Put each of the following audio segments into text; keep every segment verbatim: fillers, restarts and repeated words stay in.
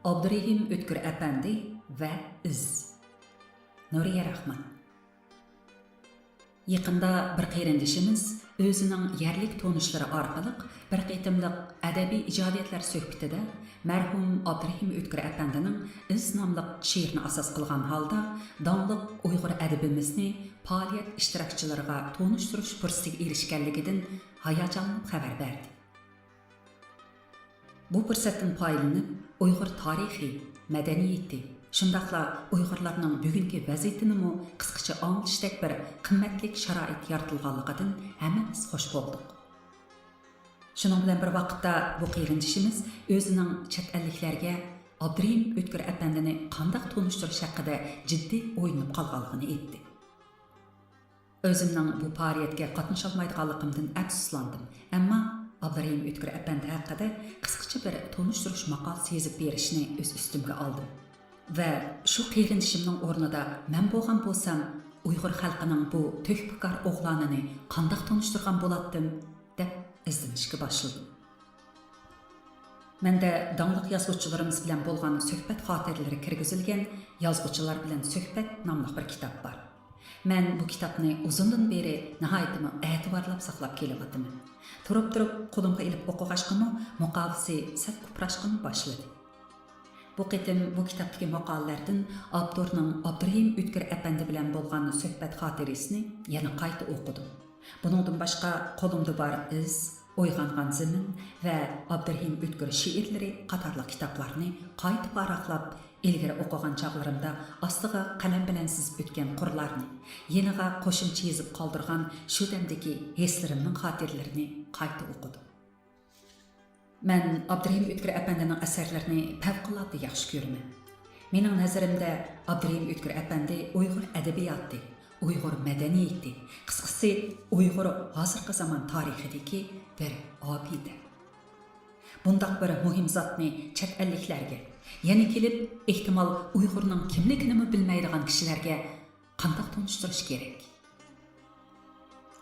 ئابدۇرېھىم ئۆتكۈر ئەپەندى ۋە ئىز. نۇرىيە راخمان. يېقىندا بىر قېرىندىشىمىز ئۆزىنىڭ يەرلىك تونۇشلىرى ئارقىلىق بىر قېتىملىق ئەدەبىي ئىجادىيەتلەر سۆھبىتىدە مەرھۇم ئابدۇرېھىم ئۆتكۈر ئەپەندىنىڭ ئىز ناملىق شېئىرىنى ئاساس قىلغان ھالدا داڭلىق ئۇيغۇر ئەدىبىمىزنى پائالىيەت ئىشتىراكچىلىرىغا تونۇشتۇرۇش پۇرسىتىگە ئېرىشكەنلىكىدىن ھاياجانلىنىپ خەۋەر بەردى. بۇ پۇرسەتتىن پايدىلىنىپ، ئۇيغۇر تارىخى، مەدەنىيىتى، شۇنداقلا ئۇيغۇرلارنىڭ بۈگۈنكى ۋەزىيىتىنىمۇ قىسقىچە ئاڭلىتىشتەك بىر قىممەتلىك شارائىت يارىتىلغانلىقىدىن ھەممىمىز خوش بولدۇق. شۇنىڭ بىلەن بىر ۋاقىتتا، بۇ قېرىندىشىمىز ئۆزىنىڭ چەت ئەللىكلەرگە ئابدۇرېھىم ئۆتكۈر ئەپەندىنى قانداق تونۇشتۇرۇش ھەققىدە جىددىي ئويلىنىپ قالغانلىقىنى ئېيتتى. ئۆزۈمنىڭ بۇ پائالىيەتكە قاتنىشالمايدىغانلىقىمدىن ئەپسۇسلاندىم، ئەمما ئابدۇرېھىم ئۆتكۈر ئەپەندى ھەققىدە قىسقىچە بىر تونۇشتۇرۇش ماقالىسى يېزىپ بېرىشنى ئۆز ئۈستۈمگە ئالدىم ۋە شۇ قېرىندىشىمنىڭ ئورنىدا مەن بولغان بولسام، ئۇيغۇر خەلقىنىڭ بۇ تۆھپىكار ئوغلانىنى قانداق تونۇشتۇرغان بولاتتىم؟ دەپ ئىزدىنىشكە باشلىدىم. مەندە داڭلىق يازغۇچىلىرىمىز بىلەن بولغان سۆھبەت خاتىرىلىرى كىرگۈزۈلگەن يازغۇچىلار بىلەن سۆھبەت ناملىق بىر كىتاب بار. مەن بۇ كىتابنى ئۇزۇندىن بېرى ناھايىتىمۇ ئەتىۋارلاپ ساقلاپ كېلىۋاتىمەن. تۇرۇپ-تۇرۇپ قولۇمغا ئېلىپ ئوقۇغاچقىمۇ مۇقاۋىسى سەل كۇپراشقىمۇ باشلىدى. بۇ قېتىم بۇ كىتابتىكى ماقالىلەردىن ئاپتورنىڭ ئابدۇرېھىم ئۆتكۈر ئەپەندى بىلەن بولغان سۆھبەت خاتىرىسىنى يەنە قايتا ئوقۇدۇم. بۇنىڭدىن باشقا قولۇمدا بار ئىز، ئويغانغان زېمىن ۋە ئابدۇرېھىم ئۆتكۈر شېئىرلىرى قاتارلىق كىتابلارنى قايتا ۋاراقلاپ، ئىلگىرى ئوقۇغان چاغلىرىمدا ئاستىغا قەلەم بىلەن سىزىپ ئۆتكەن قۇرلارنى، يېنىغا قوشۇمچە يېزىپ قالدۇرغان شۇ دەمدىكى ھېسلىرىمنىڭ خاتىرىلىرىنى قايتا ئوقۇدۇم. مەن ئابدۇرېھىم ئۆتكۈر ئەپەندىنىڭ ئەسەرلىرىنى پەۋقۇلئاددە ياخشى كۆرىمەن. مېنىڭ نەزىرىمدە، ئابدۇرېھىم ئۆتكۈر ئەپەندى ئۇيغۇر ئەدەبىياتى، ئۇيغۇر مەدەنىيىتى، قىسقىسى، ئۇيغۇر ھازىرقى زامان تارىخىدىكى بىر ئابىدە. بۇنداق بىر مۇھىم زاتنى چەت ئەللىكلەرگە، يەنە كېلىپ، ئېھتىمال، ئۇيغۇرنىڭ كىملىكىنىمۇ بىلمەيدىغان كىشىلەرگە قانداق تونۇشتۇرۇش كېرەك؟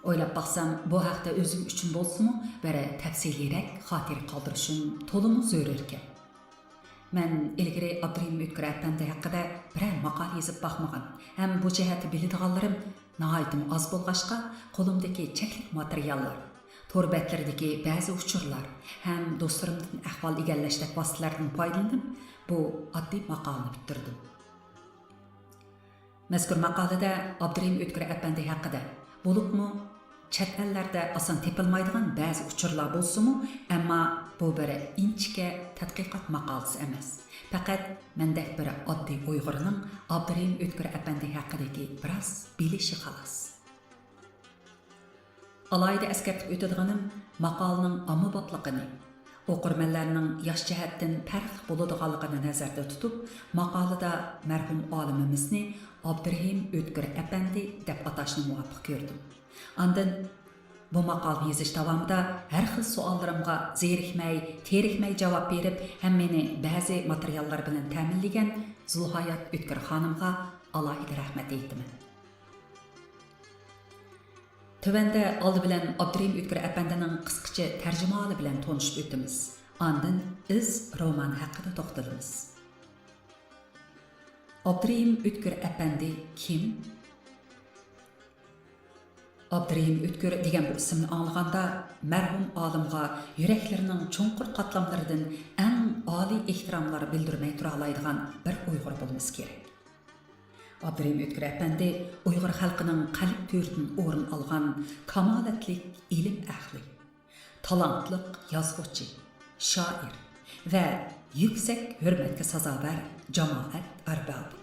ئويلاپ باقسام، بۇ ھەقتە ئۆزۈم ئۈچۈن بولسىمۇ بىر تەپسىلىيرەك خاتىرە قالدۇرۇشۇم تولىمۇ زۆرۈركەن. مەن ئىلگىرى ئابدۇرېھىم ئۆتكۈر ئەپەندى ھەققىدە بىرەر ماقالە يېزىپ باقمىغان ھەم بۇ جەھەتتە بىلىدىغانلىرىم ناھايىتىمۇ ئاز بولغاچقا، قولۇمدىكى چەكلىك ماتېرىياللار، تور بەتلىرىدىكى بەزى ئۇچۇرلار ھەم دوستلىرىمدىن ئەھۋال ئىگىلەشتەك ۋاسىتىلەردىن پايدىلىنىپ، بۇ ئاددىي ماقالىنى پۈتتۈردۈم. مەزكۇر ماقالىدە ئابدۇرېھىم ئۆتكۈر ئەپەندى ھەققىدە، بولۇپمۇ چەت ئەللەردە ئاسان تېپىلمايدىغان بەزى ئۇچۇرلار بولسىمۇ، ئەمما بۇ بىر ئىنچىكە تەتقىقات ماقالىسى ئەمەس. پەقەت مەندەك بىر ئاددىي ئۇيغۇرنىڭ ئابدۇرېھىم ئۆتكۈر ئەپەندى ھەققىدىكى بىراز بىلىشى خالاس. ئالاھىدە ئەسكەرتىپ ئۆتىدىغىنىم، ماقالىنىڭ ئاممىبابلىقىنى، ئوقۇرمەنلەرنىڭ ياش جەھەتتىن پەرقلىق بولىدىغانلىقىنى نەزەردە تۇتۇپ، ماقالىدا مەرھۇم ئالىمىمىزنى ئابدۇرېھىم ئۆتكۈر ئەپەندى دەپ ئاتاشنى مۇۋاپىق كۆردۈم. ئاندىن بۇ ماقالىنى يېزىش داۋامىدا ھەر خىل سوئاللىرىمغا زېرىكمەي، تېرىكمەي جاۋاب بېرىپ، ھەم مېنى بەزى ماتېرىياللار بىلەن تەمىنلىگەن زۇلھايات ئۆتكۈر خانىمغا ئالاھىدە رەھمەت ئېيتىمەن. تۆۋەندە ئالدى بىلەن ئابدۇرېھىم ئۆتكۈر ئەپەندىنىڭ قىسقىچە تەرجىمىھالى بىلەن تونۇشۇپ ئۆتىمىز. ئاندىن ئىز رومانى ھەققىدە توختىلىمىز. ئابدۇرېھىم ئۆتكۈر ئەپەندى كىم؟ ئابدۇرېھىم ئۆتكۈر دېگەن بۇ ئىسىمنى ئاڭلىغاندا، مەرھۇم ئالىمغا يۈرەكلىرىنىڭ چوڭقۇر قاتلاملىرىدىن ئەڭ ئالىي ئېھتىراملار بىلدۈرمەي تۇرالايدىغان بىر ئۇيغۇر بولمىسا كېرەك. ئابدۇرېھىم ئۆتكۈر ئەپەندى ئۇيغۇر خەلقىنىڭ قەلب تۆرىدىن ئورۇن ئالغان كامالەتلىك ئىلىم ئەھلى، تالانتلىق يازغۇچى، شائىر ۋە يۈكسەك ھۆرمەتكە سازاۋەر جامائەت ئەربابى.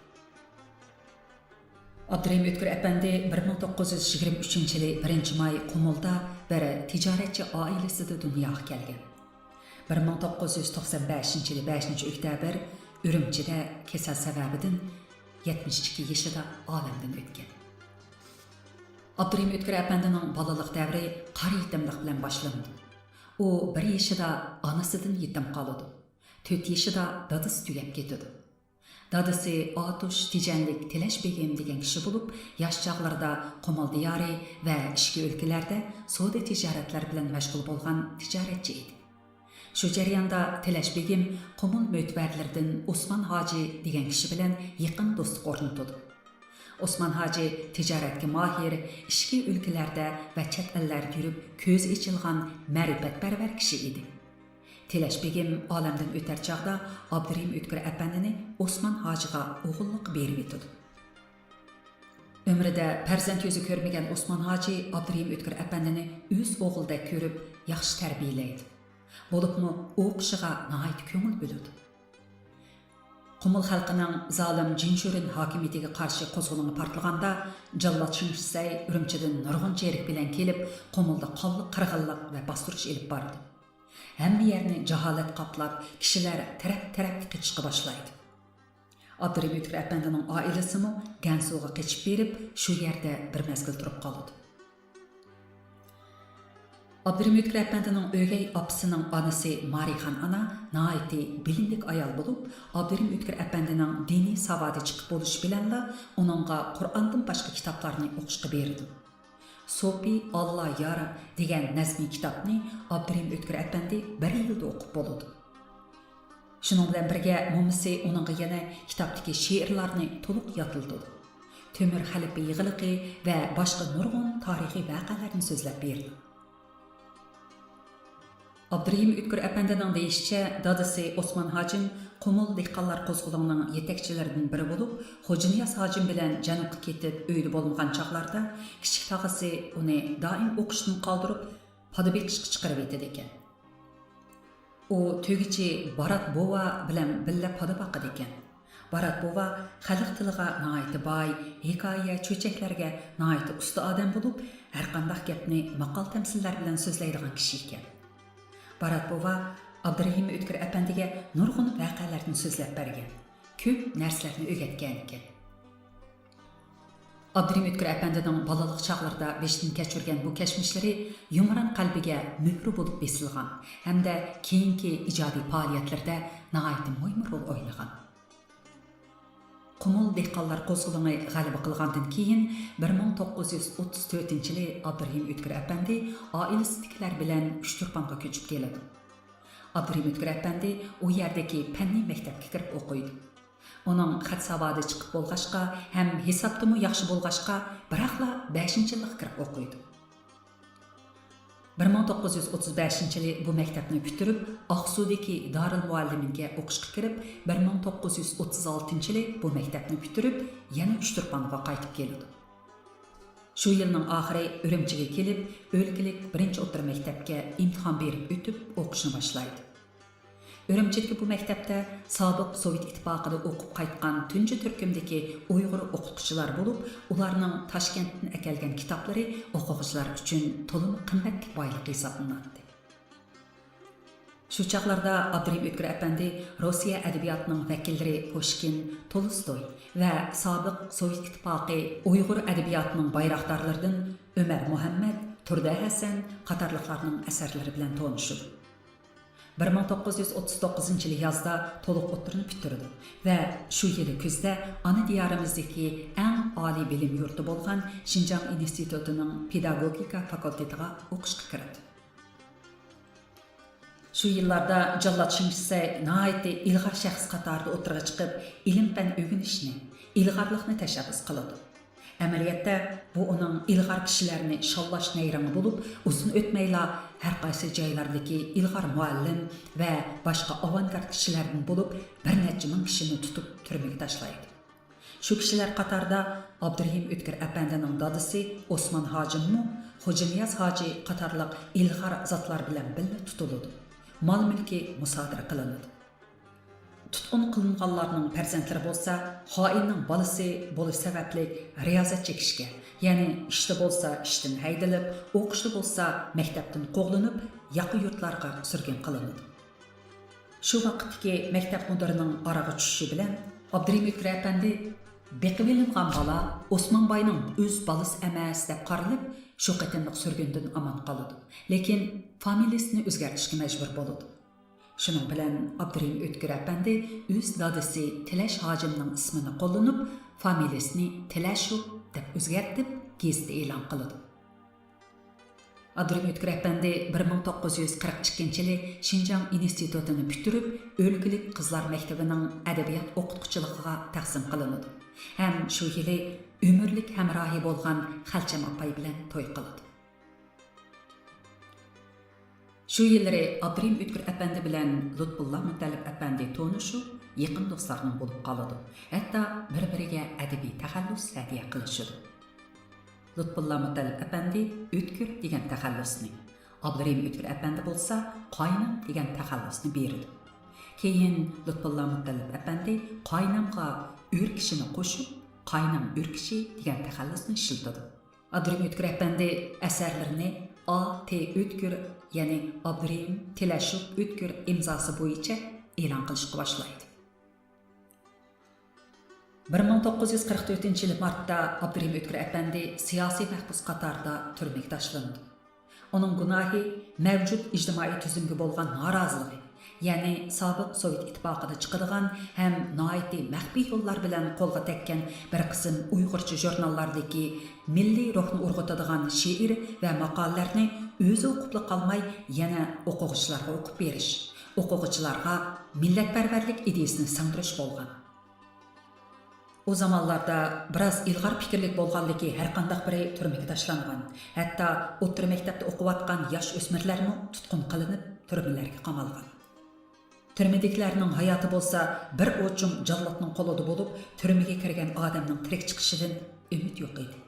ئابدۇرېھىم ئۆتكۈر ئەپەندى بىر مىڭ توققۇز يۈز يىگىرمە ئۈچىنچى يىلى بىرىنچى ماي قۇمۇلدا بىر تىجارەتچى ئائىلىسىدە دۇنياغا كەلگەن. بىر مىڭ توققۇز يۈز توقسان بەشىنچى يىلى بەشىنچى ئۆكتەبىر ئۈرۈمچىدە كېسەل سەۋەبىدىن يەتمىش ئىككى يېشىدا ئالەمدىن ئۆتكەن. ئابدۇرېھىم ئۆتكۈر ئەپەندىنىڭ بالىلىق دەۋرى قارا يېتىملىق بىلەن باشلىنىدۇ. ئۇ بىر يېشىدا ئانىسىدىن يېتىم قالىدۇ. تۆت يېشىدا دادىسى تۈگەپ كېتىدۇ. دادىسى ئاتۇش تېجەنلىك تىلەش بېگىم دېگەن كىشى بولۇپ، ياش چاغلىرىدا قۇمۇل دىيارى ۋە ئىچكى ئۆلكىلەردە سودا تىجارەتلەر بىلەن مەشغۇل بولغان تىجارەتچى ئىدى. شۇ جەرياندا تىلەش بېگىم قۇمۇل مۆتىۋەرلىرىدىن ئوسمان ھاجى دېگەن كىشى بىلەن يېقىن دوستلۇق ئورنىتىدۇ. ئوسمان ھاجى تىجارەتكە ماھىر، ئىچكى ئۆلكىلەردە ۋە چەت ئەللەردە يۈرۈپ كۆزى ئېچىلغان مەرىپەتپەرۋەر كىشى ئىدى. تىلەش بېگىم ئالەمدىن ئۆتەر چاغدا ئابدۇرېھىم ئۆتكۈر ئەپەندىنى ئوسمان ھاجىغا ئوغۇللۇققا بېرىۋېتىدۇ. ئۆمرىدە پەرزەنت يۈزى كۆرمىگەن ئوسمان ھاجى ئابدۇرېھىم ئۆتكۈر ئەپەندىنى ئۆز ئوغلىدەك كۆرۈپ، ياخشى تەربىيەلەيدۇ. بولۇپمۇ ئوقۇشىغا ناھايىتى كۆڭۈل بۆلىدۇ. قۇمۇل خەلقىنىڭ زالىم جىنشۈرېن ھاكىمىيىتىگە قارشى قوزغىلىڭى پارتلىغاندا، جاللات شېڭ شىسەي ئۈرۈمچىدىن نۇرغۇن چېرىك بىلەن كېلىپ، قۇمۇلدا قانلىق قىرغىنلىق ۋە باستۇرۇش ئېلىپ بارىدۇ. ھەممە يەرنى جاھالەت قاپلاپ، كىشىلەر تەرەپ-تەرەپكە قېچىشقا باشلايدۇ. ئابدۇرېھىم ئۆتكۈر ئەپەندىنىڭ ئائىلىسىمۇ گەنسۇغا قېچىپ بېرىپ، شۇ يەردە بىر مەزگىل تۇرۇپ قالىدۇ. ئابدۇرېھىم ئۆتكۈر ئەپەندىنىڭ ئۆگەي ئاپىسىنىڭ ئانىسى مارىخان ئانا ناھايىتى بىلىملىك ئايال بولۇپ، ئابدۇرېھىم ئۆتكۈر ئەپەندىنىڭ دىنىي ساۋادى چىقىپ بولۇشى بىلەنلا ئۇنىڭغا قۇرئاندىن باشقا كىتابلارنى ئوقۇشقا بېرىدۇ. سوپى ئاللا يار دېگەن نەزمىي كىتابنى ئابدۇرېھىم ئۆتكۈر ئەپەندى بىر يىلدا ئوقۇپ بولىدۇ. شۇنىڭ بىلەن بىرگە، مومىسى ئۇنىڭغا يەنە كىتابتىكى شېئىرلارنى تولۇق يادلىتىدۇ. تۆمۈر خەلىپە يىغلىقى ۋە باشقا نۇرغۇن تارىخىي ۋەقەلەرنى سۆزلەپ بېرىدۇ. ئابدۇرېھىم ئۆتكۈر ئەپەندىنىڭ دېيىشىچە، دادىسى ئوسمان ھاجىم قۇمۇل دېھقانلار قوزغىلىڭىنىڭ يېتەكچىلىرىدىن بىرى بولۇپ، خوجانىياز ھاجىم بىلەن جەنۇبقا كېتىپ ئۆيدە بولمىغان چاغلاردا، كىچىك تاغىسى ئۇنى دائىم ئوقۇشتىن قالدۇرۇپ، پادا بېقىشقا چىقىرىۋېتىدىكەن. ئۇ تۆگىچى بارات بوۋا بىلەن بىللە پادا باقىدىكەن. بارات بوۋا خەلق تىلىغا ناھايىتى باي، ھېكايە، چۆچەكلەرگە ناھايىتى ئۇستا ئادەم بولۇپ، ھەرقانداق گەپنى ماقال-تەمسىللەر بىلەن سۆزلەيدىغان كىشى ئىكەن. بارات بوۋا ئابدۇرېھىم ئۆتكۈر ئەپەندىگە نۇرغۇن ۋەقەلەرنى سۆزلەپ بەرگەن، كۆپ نەرسىلەرنى ئۆگەتكەنىكەن. ئابدۇرېھىم ئۆتكۈر ئەپەندىنىڭ بالىلىق چاغلىرىدا بېشىدىن كەچۈرگەن بۇ كەچمىشلىرى يۇمران قەلبىگە مۆھۈر بولۇپ بېسىلغان ھەمدە كېيىنكى ئىجادىي پائالىيەتلىرىدە ناھايىتى مۇھىم رول ئوينىغان. قۇمۇل دېھقانلار قوزغىلىڭى غەلىبە قىلغاندىن كېيىن، بىر مىڭ توققۇز يۈز ئوتتۇز تۆتىنچى يىلى ئابدۇرېھىم ئۆتكۈر ئەپەندى ئائىلىسىدىكىلەر بىلەن ئۇچتۇرپانغا كۆچۈپ كېلىدۇ. ئابدۇرېھىم ئۆتكۈر ئەپەندى ئۇ يەردىكى پەننىي مەكتەپكە كىرىپ ئوقۇيدۇ. ئۇنىڭ خەت ساۋادى چىقىپ بولغاچقا ھەم ھېسابتىمۇ ياخشى بولغاچقا، بىراقلا بەشىنچى يىللىققا كىرىپ ئوقۇيدۇ. بىر مىڭ توققۇز يۈز ئوتتۇز بەشىنچى يىلى بۇ مەكتەپنى پۈتتۈرۈپ، ئاقسۇدىكى دارىلمۇئەللىمىنگە ئوقۇشقا كىرىپ، بىر مىڭ توققۇز يۈز ئوتتۇز ئالتىنچى يىلى بۇ مەكتەپنى پۈتتۈرۈپ، يەنە ئۇچتۇرپانغا قايتىپ كېلىدۇ. شۇ يىلنىڭ ئاخىرى ئۈرۈمچىگە كېلىپ، ئۆلكىلىك بىرىنچى ئوتتۇرا مەكتەپكە ئىمتىھان بېرىپ ئۆتۈپ، ئوقۇشنى باشلايدۇ. ئۈرۈمچىدىكى بۇ مەكتەپتە سابىق سوۋېت ئىتتىپاقىدا ئوقۇپ قايتقان تۇنجى تۈركۈمدىكى ئۇيغۇر ئوقۇتقۇچىلار بولۇپ، ئۇلارنىڭ تاشكەنتتىن ئەكەلگەن كىتابلىرى ئوقۇغۇچىلار ئۈچۈن تولىمۇ قىممەتلىك بايلىق ھېسابلىناتتى. شۇ چاغلاردا ئابدۇرېھىم ئۆتكۈر ئەپەندى روسىيە ئەدەبىياتىنىڭ ۋەكىللىرى پۇشكىن، تولستوي ۋە سابىق سوۋېت ئىتتىپاقى ئۇيغۇر ئەدەبىياتىنىڭ بايراقدارلىرىدىن ئۆمەر مۇھەممەد، تۇردى ھەسەن قاتارلىقلارنىڭ ئەسەرلىرى بىلەن تونۇشىدۇ. بىر مىڭ توققۇز يۈز ئوتتۇز توققۇزىنچى يىلى يازدا تولۇق ئوتتۇرىنى پۈتتۈرىدۇ ۋە شۇ يىلى كۈزدە ئانا دىيارىمىزدىكى ئەڭ ئالىي بىلىم يۇرتى بولغان شىنجاڭ ئىنستىتۇتىنىڭ پېداگوگىكا فاكۇلتېتىغا ئوقۇشقا كىرىدۇ. شۇ يىللاردا جاللات شېڭ شىسەي ناھايىتى ئىلغار شەخس قاتارىدا ئوتتۇرىغا چىقىپ، ئىلىم-پەن ئۆگىنىشنى، ئىلغارلىقنى تەشەببۇس قىلىدۇ. ئەمەلىيەتتە، بۇ ئۇنىڭ ئىلغار كىشىلەرنى شاللاش نەيرىڭى بولۇپ، ئۇزۇن ئۆتمەيلا ھەرقايسى جايلاردىكى ئىلغار مۇئەللىم ۋە باشقا ئاۋانگارت كىشىلەردىن بولۇپ، بىر نەچچە مىڭ كىشىنى تۇتۇپ تۈرمىگە تاشلايدۇ. شۇ كىشىلەر قاتارىدا ئابدۇرېھىم ئۆتكۈر ئەپەندىنىڭ دادىسى ئوسمان ھاجىممۇ خوجانىياز ھاجى قاتارلىق ئىلغار زاتلار بىلەن بىللە تۇتۇلىدۇ. مال-مۈلكى مۇسادىرە قىلىنىدۇ. تۇتقۇن قىلىنغانلارنىڭ پەرزەنتلىرى بولسا خائىننىڭ بالىسى بولۇش سەۋەبلىك رىيازەت چېكىشكە، يەنى ئىشتا بولسا ئىشتىن ھەيدىلىپ، ئوقۇشتا بولسا مەكتەپتىن قوغلىنىپ، ياقا يۇرتلارغا سۈرگۈن قىلىنىدۇ. شۇ ۋاقىتتىكى مەكتەپ مۇدىرىنىڭ ئارىغا چۈشۈشى بىلەن، ئابدۇرېھىم ئۆتكۈر ئەپەندى بېقىۋېلىنغان بالا ئوسمان باينىڭ ئۆز بالىسى ئەمەس دەپ قارىلىپ، شۇ قېتىملىق سۈرگۈندىن ئامان قالىدۇ. لېكىن فامىلىسىنى ئۆزگەرتىشكە مەجبۇر بولىدۇ. شۇنىڭ بىلەن ئابدۇرېھىم ئۆتكۈر ئەپەندى ئۆز دادىسى تىلەش ھاجىمنىڭ ئىسمىنى قوللىنىپ، فامىلىسىنى تىلەشوف دەپ ئۆزگەرتىپ، گېزىتتە ئېلان قىلىدۇ. ئابدۇرېھىم ئۆتكۈر ئەپەندى بىر مىڭ توققۇز يۈز قىرىق ئىككىنچى يىلى شىنجاڭ ئىنستىتۇتىنى پۈتتۈرۈپ، ئۆلكىلىك قىزلار مەكتىۋىنىڭ ئەدەبىيات ئوقۇتقۇچىلىقىغا تەقسىم قىلىنىدۇ ھەم شۇ يىلى ئۆمۈرلۈك ھەمراھى بولغان خەلچەم ئاپاي بىلەن توي قىلىدۇ. شۇ يىللىرى ئابدۇرېھىم ئۆتكۈر ئەپەندى بىلەن لۇتپۇللا مۇتەللىپ ئەپەندى تونۇشۇپ، يېقىن دوستلارنىڭ بولۇپ قالىدۇ. ھەتتا بىر-بىرىگە ئەدەبىي تەخەللۇس ھەدىيە قىلىشىدۇ. لۇتپۇللا مۇتەللىپ ئەپەندى ئۆتكۈر دېگەن تەخەللۇسنى، ئابدۇرېھىم ئۆتكۈر ئەپەندى بولسا قاينام دېگەن تەخەللۇسنى بېرىدۇ. كېيىن لۇتپۇللا مۇتەللىپ ئەپەندى قاينامغا ئۆركىشىنى قوشۇپ، قاينام ئۆركىشى دېگەن تەخەللۇسنى ئىشلىتىدۇ. ئابدۇرېھىم ئۆتكۈر ئەپەندى ئەسەرلىرىنى ئا ت ئۆتكۈر، يەنى ئابدۇرېھىم تىلەشوف ئۆتكۈر ئىمزاسى بويىچە ئېلان قىلىشقا باشلايدۇ. بىر مىڭ توققۇز يۈز قىرىق تۆتىنچى يىلى مارتتا ئابدۇرېھىم ئۆتكۈر ئەپەندى سىياسىي مەھبۇس قاتارىدا تۈرمىگە تاشلىنىدۇ. ئۇنىڭ گۇناھى مەۋجۇت ئىجتىمائىي تۈزۈمگە بولغان نارازىلىقى، يەنى سابىق سوۋېت ئىتتىپاقىدا چىقىدىغان ھەم ناھايىتى مەخپىي يوللار بىلەن قولغا تەگكەن بىر قىسىم ئۇيغۇرچە ژۇرناللاردىكى مىللىي روھنى ئۇرغۇتىدىغان شېئىر ۋە ماقالىلەرنى ئۆزى ئوقۇپلا قالماي، يەنە ئوقۇغۇچىلارغا ئوقۇپ بېرىش، ئوقۇغۇچىلارغا مىللەتپەرۋەرلىك ئىدىيىسىنى سىڭدۈرۈش بولغان. ئۇ زامانلاردا بىراز ئىلغار پىكىرلىك بولغانلىكى، ھەرقانداق بىرى تۈرمىگە تاشلانغان، ھەتتا ئوتتۇرا مەكتەپتە ئوقۇۋاتقان ياش ئۆسمۈرلەرمۇ تۇتقۇن قىلىنىپ، تۈرمىلەرگە قامالغان. تۈرمىدىكىلەرنىڭ ھاياتى بولسا بىر ئوچۇم جاللاتنىڭ قولىدا بولۇپ، تۈرمىگە كىرگەن ئادەمنىڭ تىرىك چىقىشىدىن ئۈمىد يوق ئىدى.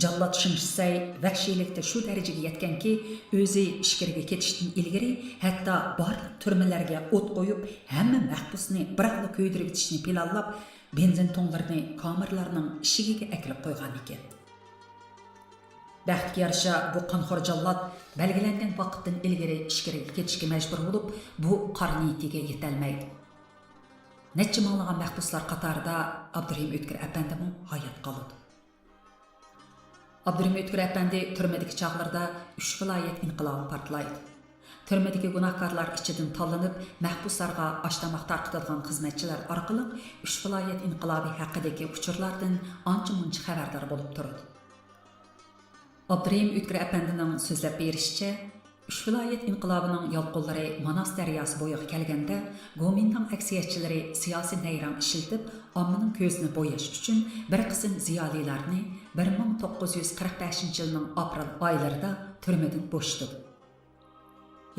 جاللات شېڭ شىسەي ۋەھشىيلىكتە شۇ دەرىجىگە يەتكەنكى، ئۆزى ئىچكىرىگە كېتىشتىن ئىلگىرى ھەتتا بارلىق تۈرمىلەرگە ئوت قويۇپ، ھەممە مەھبۇسنى بىراقلا كۆيدۈرۈۋېتىشنى پىلانلاپ، بېنزىن تۇڭلىرىنى كامېرلارنىڭ ئىشىكىگە ئەكىرىپ قويغانىكەن. بەختكە يارىشا، بۇ قانخور جاللات بەلگىلەنگەن ۋاقىتتىن ئىلگىرى ئىچكىرىگە كېتىشكە مەجبۇر بولۇپ، بۇ قارا نىيىتىگە يېتەلمەيدۇ. نەچچە مىڭلىغان مەھبۇسلار قاتارىدا ئابدۇرېھىم ئۆتكۈر ئەپەندىمۇ ھايات قالىدۇ. ئابدۇرېھىم ئۆتكۈر ئەپەندى تۈرمىدىكى چاغلىرىدا ئۈچ ۋىلايەت ئىنقىلابى پارتلايدۇ. تۈرمىدىكى گۇناھكارلار ئىچىدىن تاللىنىپ، مەھبۇسلارغا ئاش-تاماق تارقىتىدىغان خىزمەتچىلەر ئارقىلىق ئۈچ ۋىلايەت ئىنقىلابى ھەققىدىكى ئۇچۇرلاردىن ئانچە-مۇنچە خەۋەردار بولۇپ تۇرىدۇ. ئابدۇرېھىم ئۆتكۈر ئەپەندىنىڭ سۆزلەپ بېرىشىچە، ئۈچ ۋىلايەت ئىنقىلابىنىڭ يالقۇنلىرى ماناس دەرياسى بويىغا كەلگەندە، گومىنداڭ ئەكسىيەتچىلىرى سىياسىي نەيرەڭ ئىشلىتىپ، ئاممىنىڭ كۆزىنى بوياش ئۈچۈن بىر قىسىم زىيالىيلارنى بىر مىڭ توققۇز يۈز قىرىق بەشىنچى يىلنىڭ ئاپرېل ئايلىرىدا تۈرمىدىن بوشىتىدۇ.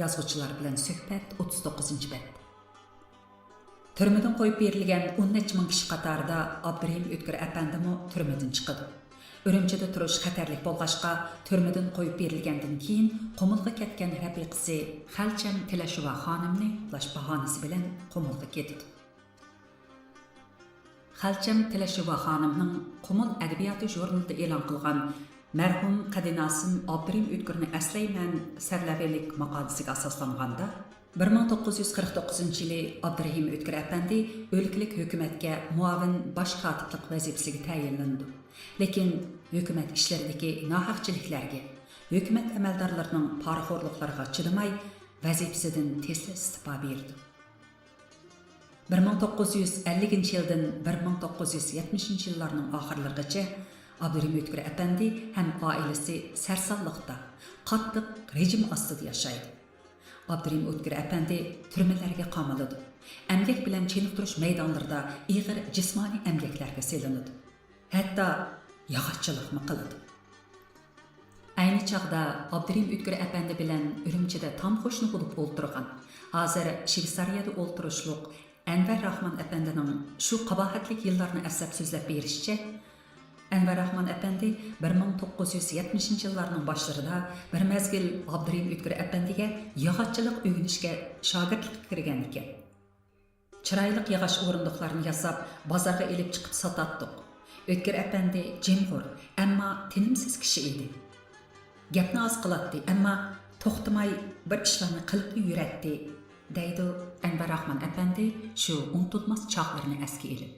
يازغۇچىلار بىلەن سۆھبەت، ئوتتۇز توققۇزىنچى بەت. تۈرمىدىن قويۇپ بېرىلگەن ئون نەچچە مىڭ كىشى قاتارىدا ئابدۇرېھىم ئۆتكۈر ئەپەندىمۇ تۈرمىدىن چىقىدۇ. ئۈرۈمچىدە تۇرۇش خەتەرلىك بولغاچقا، تۈرمىدىن قويۇپ بېرىلگەندىن كېيىن قۇمۇلغا كەتكەن رەپىقىسى خەلچەم تىلەشوۋا خانىمنى ئۇلاش باھانىسى بىلەن قۇمۇلغا كېتىدۇ. خەلچەم تىلەشوۋا خانىمنىڭ قۇمۇل ئەدەبىياتى ژۇرنىلىدا ئېلان قىلغان مەرھۇم قەدىناسىم ئابدۇرېھىم ئۆتكۈرنى ئەسلەيمەن سەرلەۋھىلىك ماقالىسىگە ئاساسلانغاندا، بىر مىڭ توققۇز يۈز قىرىق توققۇزىنچى يىلى ئابدۇرېھىم ئۆتكۈر ئەپەندى ئۆلكىلىك ھۆكۈمەتكە مۇئاۋىن باش كاتىپلىق ۋەزىپىسىگە تەيىنلىنىدۇ. لېكىن ھۆكۈمەت ئىشلىرىدىكى ناھەقچىلىكلەرگە، ھۆكۈمەت ئەمەلدارلىرىنىڭ پارىخورلۇقلىرىغا چىدىماي، ۋەزىپىسىدىن تېزلا ئىستېپا بېرىدۇ. بىر مىڭ توققۇز يۈز ئەللىكىنچى يىلدىن بىر مىڭ توققۇز يۈز يەتمىشىنچى يىللارنىڭ ئاخىرلىرىغىچە ئابدۇرېھىم ئۆتكۈر ئەپەندى ھەم ئائىلىسى سەرسانلىقتا، قاتتىق رېجىم ئاستىدا ياشايدۇ. ئابدۇرېھىم ئۆتكۈر ئەپەندى تۈرمىلەرگە قامىلىدۇ. ئەمگەك بىلەن چېنىقتۇرۇش مەيدانلىرىدا ئېغىر جىسمانىي ئەمگەكلەرگە سېلىنىدۇ. ھەتتا ياغاچچىلىقمۇ قىلىدۇ. ئەينى چاغدا ئابدۇرېھىم ئۆتكۈر ئەپەندى بىلەن ئۈرۈمچىدە تام قوشنا بولۇپ ئولتۇرغان، ھازىر شۋېتسارىيەدە ئولتۇرۇشلۇق ئەنۋەر راخمان ئەپەندىنىڭ شۇ قاباھەتلىك يىللارنى ئەسلەپ سۆزلەپ بېرىشىچە، ئەنۋەر راخمان ئەپەندى بىر مىڭ توققۇز يۈز يەتمىشىنچى يىللارنىڭ باشلىرىدا بىر مەزگىل ئابدۇرېھىم ئۆتكۈر ئەپەندىگە ياغاچچىلىق ئۆگىنىشكە شاگىرتلىققا كىرگەن ئىكەن. چىرايلىق ياغاچ ئورۇندۇقلارنى ياساپ، بازارغا ئېلىپ چىقىپ ساتاتتۇق. ئۆتكۈر ئەپەندى جىمغۇر، ئەمما تىنىمسىز كىشى ئىدى. گەپنى ئاز قىلاتتى، ئەمما توختىماي بىر ئىشلارنى قىلىپلا يۈرەتتى، دەيدۇ ئەنۋەر راخمان ئەپەندى شۇ ئۇنتۇلماس چاغلىرىنى ئەسكە ئېلىپ.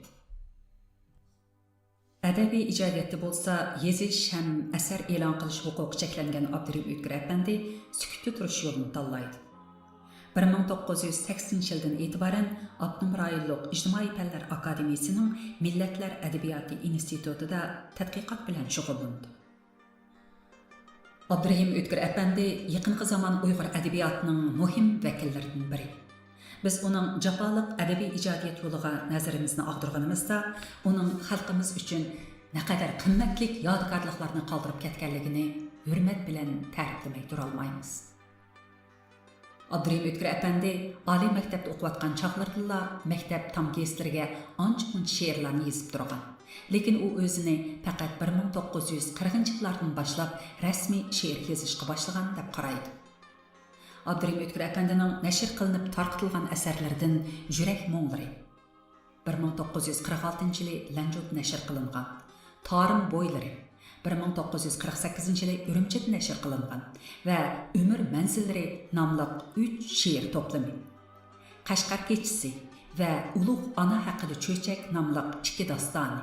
ئەدەبىي ئىجادىيەتتە بولسا يېزىش ھەم ئەسەر ئېلان قىلىش ھوقۇقى چەكلەنگەن ئابدۇرېھىم ئۆتكۈر ئەپەندى سۈكۈتتە تۇرۇش يولىنى تاللايدۇ. بىر مىڭ توققۇز يۈز سەكسىنىنچى يىلدىن ئېتىبارەن ئاپتونوم رايونلۇق ئىجتىمائىي پەنلەر ئاكادېمىيىسىنىڭ مىللەتلەر ئەدەبىياتى ئىنستىتۇتىدا تەتقىقات بىلەن شۇغۇللىنىدۇ. ئابدۇرېھىم ئۆتكۈر ئەپەندى يېقىنقى زامان ئۇيغۇر ئەدەبىياتىنىڭ مۇھىم ۋەكىللىرىدىن بىرى. بىز ئۇنىڭ جاپالىق ئەدەبىي ئىجادىيەت يولىغا نەزىرىمىزنى ئاغدۇرغىنىمىزدا، ئۇنىڭ خەلقىمىز ئۈچۈن نەقەدەر قىممەتلىك يادىكارلىقلارنى قالدۇرۇپ كەتكەنلىكىنى ھۆرمەت بىلەن تەرىپلىمەي تۇرالمايمىز. ئابدۇرېھىم ئۆتكۈر ئەپەندى ئالىي مەكتەپتە ئوقۇۋاتقان چاغلىرىدىلا مەكتەپ تام گېزىتلىرىگە ئانچە-مۇنچە شېئىرلارنى يېزىپ تۇرغان. لېكىن ئۇ ئۆزىنى پەقەت بىر مىڭ توققۇز يۈز قىرىقىنچى يىللاردىن باشلاپ رەسمىي شېئىر يېزىشقا باشلىغان دەپ قارايدۇ. ئابدۇرېھىم ئۆتكۈر ئەپەندىنىڭ نەشر قىلىنىپ تارقىتىلغان ئەسەرلىرىدىن يۈرەك مۇڭلىرى، بىر مىڭ توققۇز يۈز قىرىق ئالتىنچى يىلى لەنجۇدا نەشر قىلىنغان، تارىم بويلىرى، بىر مىڭ توققۇز يۈز قىرىق سەككىزىنچى يىلى ئۈرۈمچىدە نەشر قىلىنغان ۋە ئۆمۈر مەنزىللىرى ناملىق ئۈچ شېئىر توپلىمى، قەشقەر كېچىسى ۋە ئۇلۇغ ئانا ھەققىدە چۆچەك ناملىق ئىككى داستانى،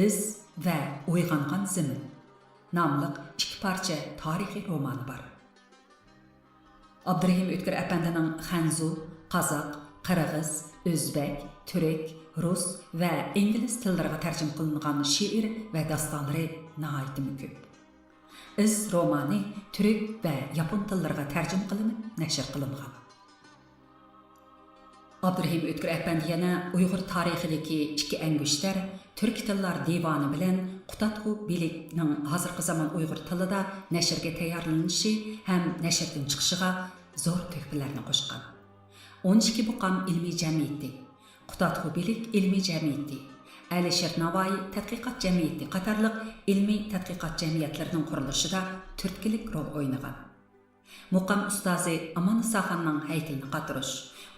ئىز ۋە ئويغانغان زېمىن ناملىق ئىككى پارچە تارىخىي رومانى بار. ئابدۇرېھىم ئۆتكۈر ئەپەندىنىڭ خەنزۇ، قازاق، قىرغىز، ئۆزبەك، تۈرك، رۇس ۋە ئىنگلىز تىللىرىغا تەرجىمە قىلىنغان شېئىر ۋە داستانلىرى ناھايىتىمۇ كۆپ. ئىز رومانى تۈرك ۋە ياپون تىللىرىغا تەرجىمە قىلىنىپ نەشر قىلىنغان. ئابدۇرېھىم ئۆتكۈر ئەپەندى يەنە ئۇيغۇر تارىخىدىكى ئىككى ئەنگۈشتەر، تۈركىي تىللار دىۋانى بىلەن قۇتادغۇ بىلىكنىڭ ھازىرقى زامان ئۇيغۇر تىلىدا نەشرگە تەييارلىنىشى ھەم نەشردىن چىقىشىغا زور تۆھپىلەرنى قوشقان. ئون ئىككى مۇقام ئىلمىي جەمئىيىتى، قۇتادغۇ بىلىك ئىلمىي جەمئىيىتى، ئەلىشىر ناۋايى تەتقىقات جەمئىيىتى قاتارلىق ئىلمىي تەتقىقات جەمئىيەتلىرىنىڭ قۇرۇلۇشىدا تۈرتكىلىك رول ئوينىغان. مۇقام ئۇستازى ئاماننىساخاننىڭ ھەيكىلىنى قاتۇرۇش،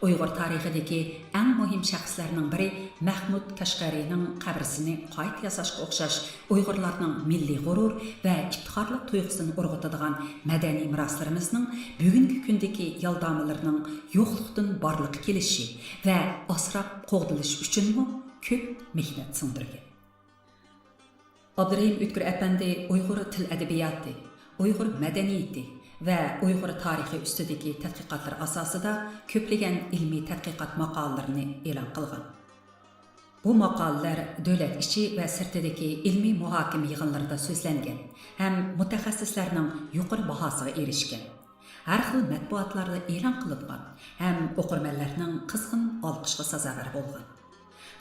ئۇيغۇر تارىخىدىكى ئەڭ مۇھىم شەخسلەرنىڭ بىرى مەھمۇد كاشغەرىنىڭ قەبرىسىنى قايتا ياساشقا ئوخشاش ئۇيغۇرلارنىڭ مىللىي غۇرۇر ۋە ئىپتىخارلىق تۇيغۇسىنى ئۇرغۇتىدىغان مەدەنىي مىراسلىرىمىزنىڭ بۈگۈنكى كۈندىكى يالدامىلىرىنىڭ يوقلۇقتىن بارلىققا كېلىشى ۋە ئاسراپ قوغدىلىشى ئۈچۈنمۇ كۆپ مېھنەت سىڭدۈرگەن. ئابدۇرېھىم ئۆتكۈر ئەپەندى ئۇيغۇر تىل ئەدەبىياتى، ئۇيغۇر مەدەنىيىتى ۋە ئۇيغۇر تارىخى ئۈستىدىكى تەتقىقاتلىرى ئاساسىدا كۆپلىگەن ئىلمىي تەتقىقات ماقالىلىرىنى ئېلان قىلغان. بۇ ماقالىلەر دۆلەت ئىچى ۋە سىرتىدىكى ئىلمىي مۇھاكىمە يىغىنلىرىدا سۆزلەنگەن ھەم مۇتەخەسسىسلەرنىڭ يۇقىرى باھاسىغا ئېرىشكەن. ھەر خىل مەتبۇئاتلاردا ئېلان قىلىنغان ھەم ئوقۇرمەنلەرنىڭ قىزغىن ئالقىشىغا سازاۋەر بولغان.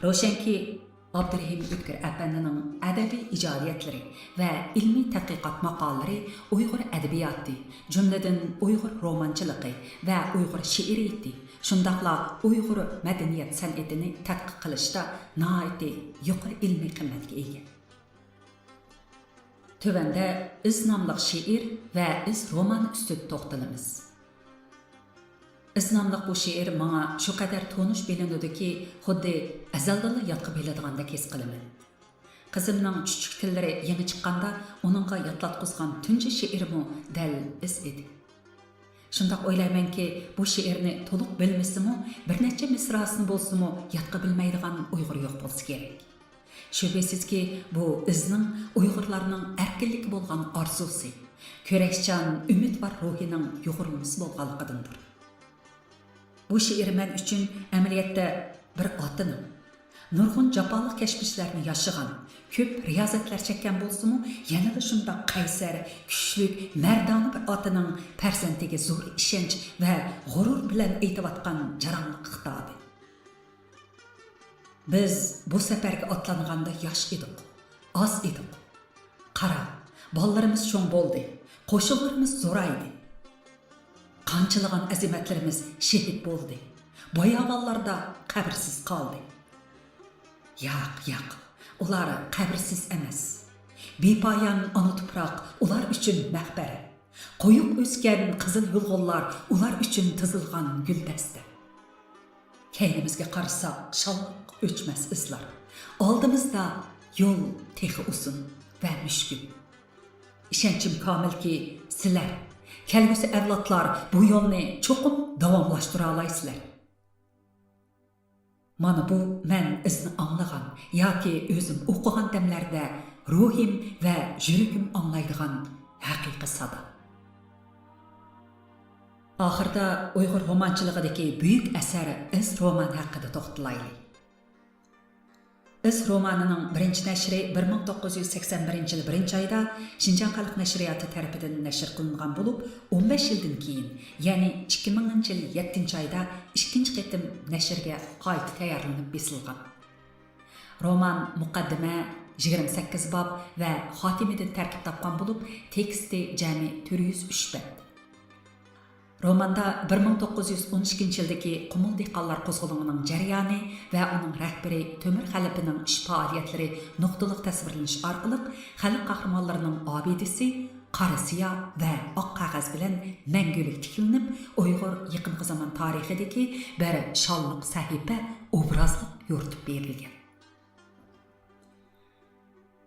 روشەنكى، ئابدۇرېھىم ئۆتكۈر ئەپەندىنىڭ ئەدەبىي ئىجادىيەتلىرى ۋە ئىلمىي تەتقىقات ماقالىلىرى ئۇيغۇر ئەدەبىياتى، جۈملىدىن ئۇيغۇر رومانچىلىقى ۋە ئۇيغۇر شېئىرىيىتى، شۇنداقلا ئۇيغۇر مەدەنىيەت سەنئىتىنى تەتقىق قىلىشتا ناھايىتى يۇقىرى ئىلمىي قىممەتكە ئىگە. تۆۋەندە ئىز ناملىق شېئىر ۋە ئىز رومانى ئۈستىدە توختىلىمىز. ئىز ناملىق بۇ شېئىر ماڭا شۇ قەدەر تونۇش بىلىنىدۇكى، خۇددى ئەزەلدىنلا يادقا بىلىدىغاندەك ھېس قىلىمەن. قىزىمنىڭ چۈچۈك تىللىرى يېڭى چىققاندا ئۇنىڭغا يادلاتقۇزغان تۇنجى شېئىرمۇ دەل ئىز ئىدى. شۇنداق ئويلايمەنكى، بۇ شېئىرنى تولۇق بىلمىسىمۇ، بىر نەچچە مىسراسىنى بولسىمۇ يادقا بىلمەيدىغان ئۇيغۇر يوق بولسا كېرەك. شۈبھىسىزكى، بۇ ئىزنىڭ ئۇيغۇرلارنىڭ ئەركىنلىككە بولغان ئارزۇسى، كۈرەشچان، ئۈمىدۋار روھىنىڭ يۇغۇرۇلمىسى بولغانلىقىدىندۇر. بۇ شېئىر مەن ئۈچۈن ئەمەلىيەتتە بىر ئاتىنىڭ، نۇرغۇن جاپالىق كەچمىشلەرنى ياشىغان، كۆپ رىيازەتلەر چەككەن بولسىمۇ، يەنىلا شۇنداق قەيسەر، كۈچلۈك، مەردانە بىر ئاتىنىڭ پەرزەنتىگە زور ئىشەنچ ۋە غۇرۇر بىلەن ئېيتىۋاتقان جاراڭلىق خىتابى. بىز بۇ سەپەرگە ئاتلانغاندا ياش ئىدۇق، ئاز ئىدۇق. قارا، بالىلىرىمىز چوڭ بولدى، قوشۇنلىرىمىز زورايدى. قانچىلىغان ئەزىمەتلىرىمىز شېھىت بولدى، باياۋانلاردا قەبرىسىز قالدى. ياق، ياق، ئۇلار قەبرىسىز ئەمەس. بىپايان ئانا تۇپراق ئۇلار ئۈچۈن مەقبەرە. قويۇق ئۆسكەن قىزىل يۇلغۇنلار ئۇلار ئۈچۈن تىزىلغان گۈلدەستە. كەينىمىزگە قارىساق، شاللاق ئۆچمەس ئىزلار. ئالدىمىزدا يول تېخى ئۇزۇن ۋە مۈشكۈل. ئىشەنچىم كامىلكى، سىلەر، كەلگۈسى ئەۋلادلار بۇ يولنى چوقۇم داۋاملاشتۇرالايسىلەر. مانا بۇ مەن ئىزنى ئاڭلىغان ياكى ئۆزۈم ئوقۇغان دەملەردە روھىم ۋە يۈرىكىم ئاڭلايدىغان ھەقىقىي سادا. ئاخىردا ئۇيغۇر رومانچىلىقىدىكى بۈيۈك ئەسەر ئىز رومان ھەققىدە توختىلايلى. ئىز رومانىنىڭ بىرىنچى نەشرى بىر مىڭ توققۇز يۈز سەكسەن بىرىنچى يىل بىرىنچى ئايدا شىنجاڭ خەلق نەشرىياتى تەرىپىدىن نەشر قىلىنغان بولۇپ، ئون بەش يىلدىن كېيىن، يەنى ئىككى مىڭىنچى يىل يەتتىنچى ئايدا ئىككىنچى قېتىم نەشرگە قايتا تەييارلىنىپ بېسىلغان. رومان مۇقەددىمە، يىگىرمە سەككىز باب ۋە خاتىمىدىن تەركىب تاپقان بولۇپ، تېكىستى جەمئىي تۆت يۈز ئۈچ بەت. روماندا بىر مىڭ توققۇز يۈز ئون ئىككىنچى يىلدىكى قۇمۇل دېھقانلار قوزغىلىڭىنىڭ جەريانى ۋە ئۇنىڭ رەھبىرى تۆمۈر خەلىپىنىڭ ئىش پائالىيەتلىرى نۇقتىلىق تەسۋىرلىنىش ئارقىلىق خەلق قەھرىمانلىرىنىڭ ئابىدىسى قارا سىياھ ۋە ئاق قەغەز بىلەن مەڭگۈلۈك تىكلىنىپ، ئۇيغۇر يېقىنقى زامان تارىخىدىكى بىر شانلىق سەھىپە ئوبرازلىق يورۇتۇپ بېرىلگەن.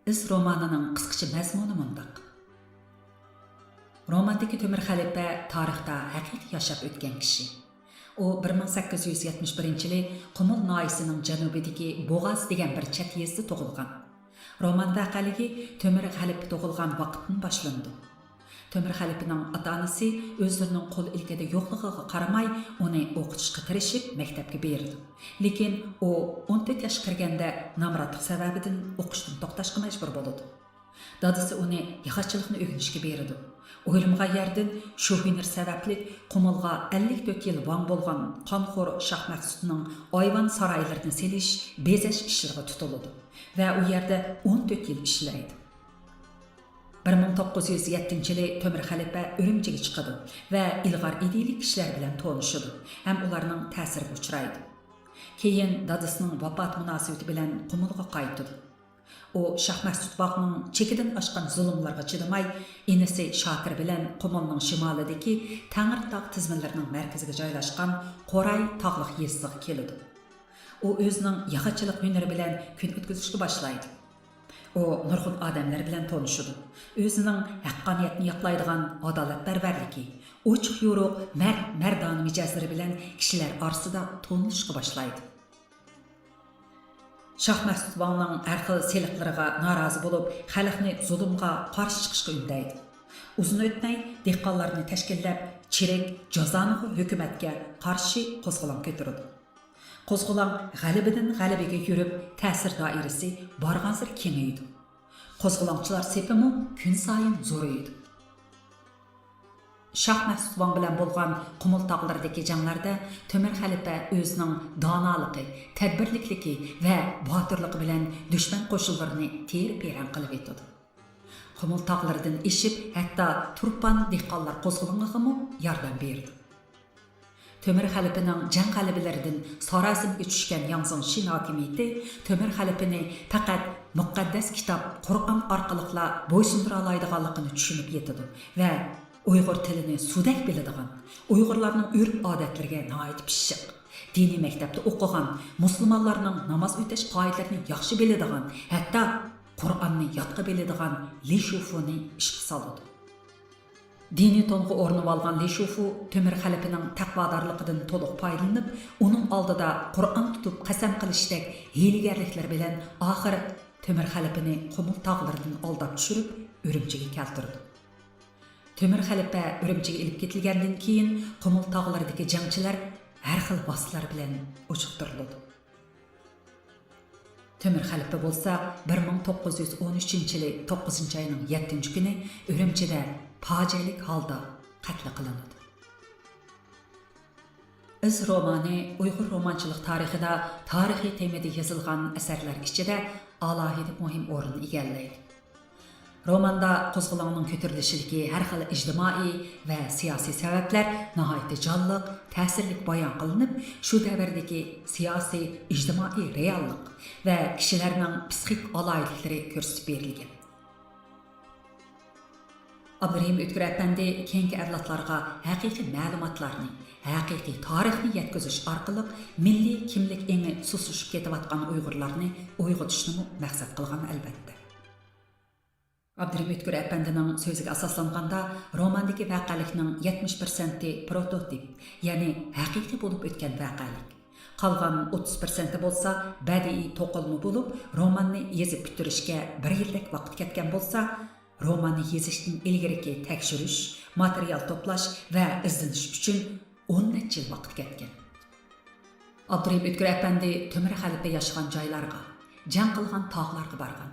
ئىز رومانىنىڭ قىسقىچە مەزمۇنى مۇنداق. روماندىكى تۆمۈر خەلىپە تارىختا ھەقىقىي ياشاپ ئۆتكەن كىشى. ئۇ بىر مىڭ سەككىز يۈز يەتمىش بىرىنچى يىلى قۇمۇل ناھىيىسىنىڭ جەنۇبىدىكى بوغاز دېگەن بىر چەت يېزىدا تۇغۇلغان. رومان ۋەقەلىكى تۆمۈر خەلىپە تۇغۇلغان ۋاقىتتىن باشلىنىدۇ. تۆمۈر خەلىپىنىڭ ئاتا-ئانىسى ئۆزلىرىنىڭ قول ئىلكىدە يوقلۇقىغا قارىماي، ئۇنى ئوقۇتۇشقا تىرىشىپ، مەكتەپكە بېرىدۇ. لېكىن ئۇ ئون تۆت ياشقا كىرگەندە نامراتلىق سەۋەبىدىن ئوقۇشتىن توختاشقا مەجبۇر بولىدۇ. دادىسى ئۇنى ياخشىلىقنى ئۆگىنىشكە بېرىدۇ. ئويلىمىغان يەردىن شۇ ھۈنىرى سەۋەبلىك قۇمۇلغا ئەللىك تۆت يىل ۋاڭ بولغان قانخور شاھ مەخسۇتنىڭ ئايۋان سارايلىرىنى سېلىش، بېزەش ئىشلىرىغا تۇتۇلىدۇ ۋە ئۇ يەردە ئون تۆت يىل ئىشلەيدۇ. بىر مىڭ توققۇز يۈز يەتتىنچى يىلى تۆمۈر خەلىپە ئۈرۈمچىگە چىقىدۇ ۋە ئىلغار ئىدىيىلىك كىشىلەر بىلەن تونۇشىدۇ ھەم ئۇلارنىڭ تەسىرىگە ئۇچرايدۇ. كېيىن دادىسىنىڭ ۋاپاتى مۇناسىۋىتى بىلەن قۇمۇلغا قايتىدۇ. ئۇ شاھ مەخسۇت باغنىڭ چېكىدىن ئاشقان زۇلۇملىرىغا چىدىماي، ئىنىسى شاكىر بىلەن قۇمۇلنىڭ شىمالىدىكى تەڭرىتاغ تىزمىلىرىنىڭ مەركىزىگە جايلاشقان قوراي تاغلىق يېزىسىغا كېلىدۇ. ئۇ ئۆزىنىڭ ياخشىچىلىق ھۈنىرى بىلەن كۈن ئۆتكۈزۈشكە باشلايدۇ. ئۇ نۇرغۇن ئادەملەر بىلەن تونۇشىدۇ. ئۆزىنىڭ ھەققانىيەتنى ياقلايدىغان ئادالەتپەرۋەرلىكى، ئوچۇق-يورۇق، مەرد-مەردانە مىجەزلىرى بىلەن كىشىلەر ئارىسىدا تونۇلۇشقا باشلايدۇ. شاھ مەخسۇت ۋاڭنىڭ ھەر خىل سېلىقلىرىغا نارازى بولۇپ، خەلقنى زۇلۇمغا قارشى چىقىشقا ئۈندەيدۇ. ئۇزۇن ئۆتمەي، دېھقانلارنى تەشكىللەپ، چېرىك جازانىغۇ ھۆكۈمەتكە قارشى قوزغىلاڭ كۆتۈرىدۇ. قوزغىلاڭ غەلىبىدىن غەلىبىگە يۈرۈپ، تەسىر دائىرىسى بارغانسېرى كېڭىيىدۇ. قوزغىلاڭچىلار سېپىمۇ كۈنسايىن زورىيىدۇ. شاھ مەخسۇت ۋاڭ بىلەن بولغان قۇمۇل تاغلىرىدىكى جەڭلەردە تۆمۈر خەلىپە ئۆزىنىڭ دانالىقى، تەدبىرلىكلىكى ۋە باتۇرلۇقى بىلەن دۈشمەن قوشۇنلىرىنى تېرە-پېرەڭ قىلىۋېتىدۇ. قۇمۇل تاغلىرىدىن ئېشىپ، ھەتتا تۇرپان دېھقانلار قوزغىلىڭىغىمۇ ياردەم بېرىدۇ. تۆمۈر خەلىپىنىڭ جەڭ غەلىبىلىرىدىن ساراسىمىگە چۈشكەن ياڭزېڭ شىن ھاكىمىيىتى تۆمۈر خەلىپىنى پەقەت مۇقەددەس كىتاب قۇرئان ئارقىلىقلا بويسۇندۇرالايدىغانلىقىنى چۈشىنىپ يېتىدۇ ۋە ئۇيغۇر تىلىنى سۇدەك بىلىدىغان، ئۇيغۇرلارنىڭ ئۆرپ-ئادەتلىرىگە ناھايىتى پىششىق، دىنىي مەكتەپتە ئوقۇغان، مۇسۇلمانلارنىڭ ناماز ئۆتەش قائىدىلىرىنى ياخشى بىلىدىغان، ھەتتا قۇرئاننى يادقا بىلىدىغان لى شۇفۇنى ئىشقا سالىدۇ. دىنىي تونغا ئورىنىۋالغان لى شۇفۇ تۆمۈر خەلىپىنىڭ تەقۋادارلىقىدىن تولۇق پايدىلىنىپ، ئۇنىڭ ئالدىدا قۇرئان تۇتۇپ قەسەم قىلىشتەك ھىيلىگەرلىكلىرى بىلەن ئاخىر تۆمۈر خەلىپىنى قۇمۇل تاغلىرىدىن ئالداپ چۈشۈرۈپ، ئۈرۈمچىگە كەلتۈرىدۇ. تۆمۈر خەلىپە ئۈرۈمچىگە ئېلىپ كېتىلگەندىن كېيىن، قۇمۇل تاغلىرىدىكى جەڭچىلەر ھەر خىل ۋاسىتىلەر بىلەن ئۇجۇقتۇرۇلىدۇ. تۆمۈر خەلىپە بولسا بىر مىڭ توققۇز يۈز ئون ئۈچىنچى يىلى توققۇزىنچى ئاينىڭ يەتتىنچى كۈنى ئۈرۈمچىدە پاجىئەلىك ھالدا قەتل قىلىنىدۇ. ئىز رومانى ئۇيغۇر رومانچىلىق تارىخىدا تارىخىي تېمىدا يېزىلغان ئەسەرلەر ئىچىدە ئالاھىدە مۇھىم ئورۇننى ئىگىلەيدۇ. روماندا قوزغىلاڭنىڭ كۆتۈرۈلۈشىدىكى ھەر خىل ئىجتىمائىي ۋە سىياسىي سەۋەبلەر ناھايىتى جانلىق، تەسىرلىك بايان قىلىنىپ، شۇ دەۋردىكى سىياسىي، ئىجتىمائىي رېئاللىق ۋە كىشىلەرنىڭ پسىخىك ئالاھىدىلىكلىرى كۆرسىتىپ بېرىلگەن. ئابدۇرېھىم ئۆتكۈر ئەپەندى كېيىنكى ئەۋلادلارغا ھەقىقىي مەلۇماتلارنى، ھەقىقىي تارىخنى يەتكۈزۈش ئارقىلىق مىللىي كىملىك ئېڭى سۇسلىشىپ كېتىۋاتقان ئۇيغۇرلارنى ئويغىتىشنىمۇ مەقسەت قىلغان، ئەلۋەتتە. ئابدۇرېھىم ئۆتكۈر ئەپەندىنىڭ سۆزىگە ئاساسلانغاندا، روماندىكى ۋەقەلىكنىڭ يەتمىش پىرسەنتى پروتوتىپ، يەنى ھەقىقىي بولۇپ ئۆتكەن ۋەقەلىك. قالغان ئوتتۇز پىرسەنتى بولسا بەدىئىي توقۇلما بولۇپ، روماننى يېزىپ پۈتتۈرۈشكە بىر يىلدەك ۋاقىت كەتكەن بولسا، روماننى يېزىشتىن ئىلگىرىكى تەكشۈرۈش، ماتېرىيال توپلاش ۋە ئىزدىنىش ئۈچۈن ئون نەچچە يىل ۋاقىت كەتكەن. ئابدۇرېھىم ئۆتكۈر ئەپەندى تۆمۈر خەلىپە ياشىغان جايلارغا، جەڭ قىلغان تاغلارغا بارغان.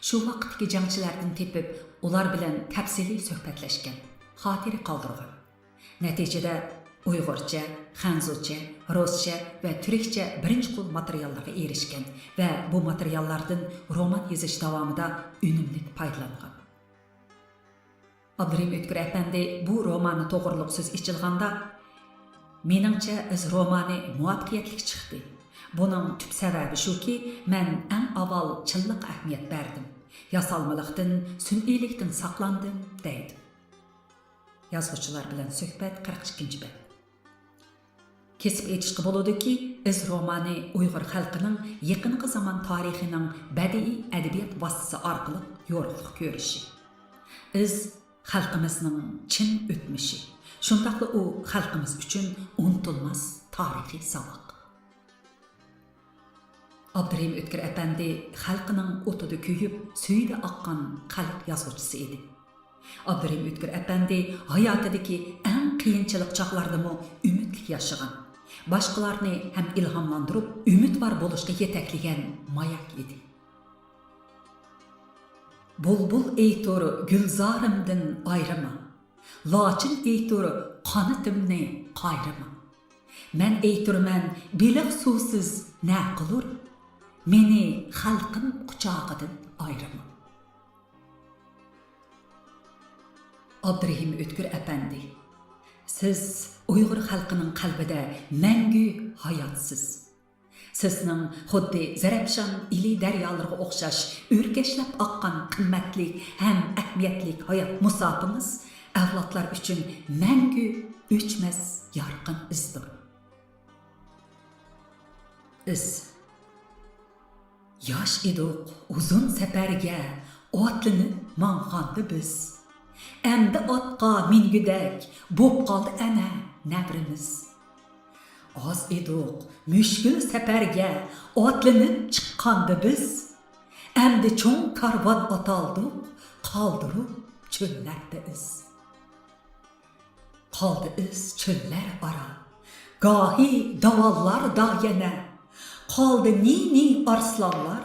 شۇ ۋاقىتتىكى جەڭچىلەردىن تېپىپ، ئۇلار بىلەن تەپسىلىي سۆھبەتلەشكەن، خاتىرە قالدۇرغان. نەتىجىدە، ئۇيغۇرچە، خەنزۇچە، رۇسچە ۋە تۈركچە بىرىنچى قول ماتېرىياللارغا ئېرىشكەن ۋە بۇ ماتېرىياللاردىن رومان يېزىش داۋامىدا ئۈنۈملۈك پايدىلانغان. ئابدۇرېھىم ئۆتكۈر ئەپەندى بۇ رومانى توغرۇلۇق سۆز ئېچىلغاندا، مېنىڭچە، ئىز رومانى مۇۋەپپەقىيەتلىك چىقتى. بۇنىڭ تۈپ سەۋەبى شۇكى، مەن ئەڭ ئاۋۋال چىنلىققا ئەھمىيەت بەردىم، ياسالمىلىقتىن، سۈنئىيلىكتىن ساقلاندىم، دەيدۇ. يازغۇچىلار بىلەن سۆھبەت، قىرىق ئىككىنچى بەت. كېسىپ ئېيتىشقا بولىدۇكى، ئىز رومانى ئۇيغۇر خەلقىنىڭ يېقىنقى زامان تارىخىنىڭ بەدىئىي ئەدەبىيات ۋاسىتىسى ئارقىلىق يورۇقلۇق كۆرۈشى. ئىز خەلقىمىزنىڭ چىن ئۆتمۈشى، شۇنداقلا ئۇ خەلقىمىز ئۈچۈن ئۇنتۇلماس تارىخىي ساۋاق. ئابدۇرېھىم ئۆتكۈر ئەپەندى خەلقىنىڭ ئوتىدا كۆيۈپ، سۈيىدە ئاققان خەلق يازغۇچىسى ئىدى. ئابدۇرېھىم ئۆتكۈر ئەپەندى ھاياتىدىكى ئەڭ قىيىنچىلىق چاغلاردىمۇ ئۈمىدلىك ياشىغان، باشقىلارنى ھەم ئىلھاملاندۇرۇپ، ئۈمىدۋار بولۇشقا يېتەكلىگەن ماياك ئىدى. بۇلبۇل ئېيتۇر گۈلزارىمدىن ئايرىما، لاچىن ئېيتۇر قانىتىمنى قايرىما. مەن ئېيتۇرمەن بېلىق سۇسىز نە قىلۇر، مېنى خەلقىم قۇچاقىدىن ئايرىما. ئابدۇرېھىم ئۆتكۈر ئەپەندى، سىز ئۇيغۇر خەلقىنىڭ قەلبىدە مەڭگۈ ھاياتسىز. سىزنىڭ خۇددى زەرەپشان ئىلى دەريالىرىغا ئوخشاش ئۆركەشلەپ ئاققان قىممەتلىك ھەم ئەھمىيەتلىك ھايات مۇساپىڭىز ئەۋلادلار ئۈچۈن مەڭگۈ ئۆچمەس يارقىن ئىزدۇر. ئىز. ياش ئىدۇق، ئۇزۇن سەپەرگە ئاتلىنىپ ماڭغاندا بىز. ئەمدى ئاتقا مىنگۈدەك بوپ قالدى ئەنە نەۋرىمىز. ئاز ئىدۇق، مۈشكۈل سەپەرگە ئاتلىنىپ چىققاندا بىز. ئەمدى چوڭ كارۋان ئاتالدۇق، قالدۇرۇپ چۆللەردە ئىز. قالدى ئىز چۆللەر ئارا، گاھى داۋانلاردا يەنە. قالدى نى-نى ئارسلانلار،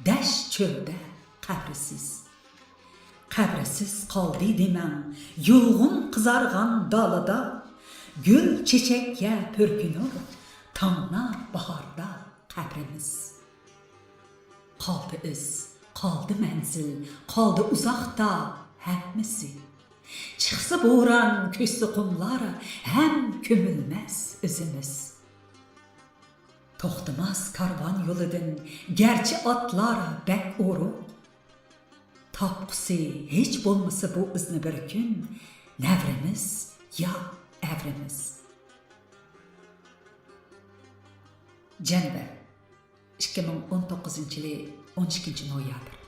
دەشت چۆلدە قەبرىسىز. قەبرىسىز قالدى دېمەڭ، يۇلغۇن قىزارغان دالىدا. گۈل چېچەككە پۈركىنۇر، تاڭنا باھاردا قەبرىمىز. قالدى ئىز، قالدى مەنزىل، قالدى ئۇزاقتا ھەممىسى. چىقسا بوران، كۆچسە قۇملار، ھەم كۆمۈلمەس ئىزىمىز. توختىماس كارۋان يولىدىن گەرچە ئاتلار بەك ئورۇق، تاپقۇسى ھېچ بولمىسا بۇ ئىزنى بىر كۈن نەۋرىمىز يا ئەۋرىمىز. جەنبە، ئىككى مىڭ ئون توققۇزىنچى يىلى ئون ئىككىنچى نويابىر.